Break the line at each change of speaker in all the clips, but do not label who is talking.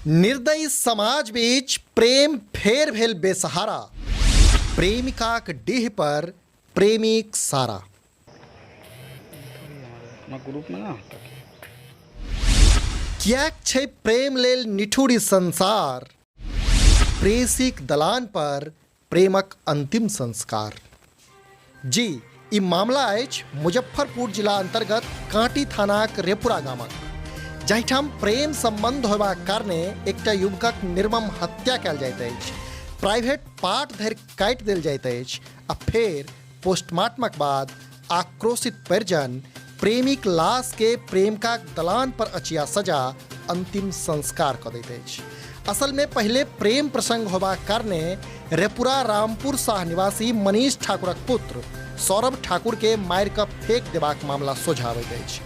निर्दयी समाज बीच प्रेम फेर भेल बेसहारा, प्रेमिकाक डीह पर प्रेमीक सारा।
अपना ग्रुप में ना होता।
किएक छै प्रेम लेल निठुर ई संसार, प्रेसीक दलान पर प्रेमक अंतिम संस्कार। जी ई मामला अछि मुजफ्फरपुर जिला अंतर्गत कांटी थानाक रेपुरा गामक, जाहिठाम प्रेम संबंध होयबाक कारणे एकटा युवकक निर्मम हत्या कयल जाइत अछि, प्राइवेट पार्ट धरि काटि देल जाइत अछि आ फेर पोस्टमार्टमक बाद आक्रोशित परिजन प्रेमीक लाश के प्रेमिकाक दलान पर अचिया सजा अंतिम संस्कार कऽ दैत अछि। असल में पहिले प्रेम प्रसंग होबाक कारणे रेपुरा रामपुर शाह निवासी मनीष ठाकुरक पुत्र सौरभ ठाकुर के मारि कऽ फेंक देबाक मामला सोझा अबैत अछि।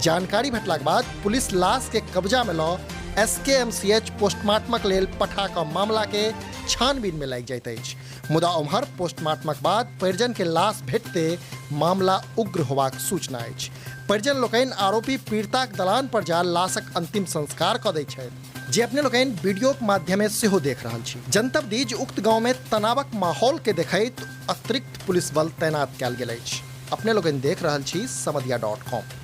जानकारी भेटलाक बाद पुलिस लाश के कब्जा में लऽ एसकेएमसीएच पोस्टमार्टमक लेल पठा कऽ मामला के छानबीन में लागि जाइत अछि। मुदा ओम्हर पोस्टमार्टमक बाद परिजन के लाश भेटते मामला उग्र होबाक सूचना अछि। परिजन लोकनि आरोपी पीड़िताक दलान पर जा लाशक अंतिम संस्कार कऽ दैत छथि, जे अपने लोकनि वीडियोक माध्यमे सेहो देख रहल छी। जनतब दी जे उक्त गांव में तनावक माहौल के देखैत अतिरिक्त पुलिस बल तैनात कयल गेल अछि। अपने लोकनि देख रहल छी समदिया डॉट कॉम।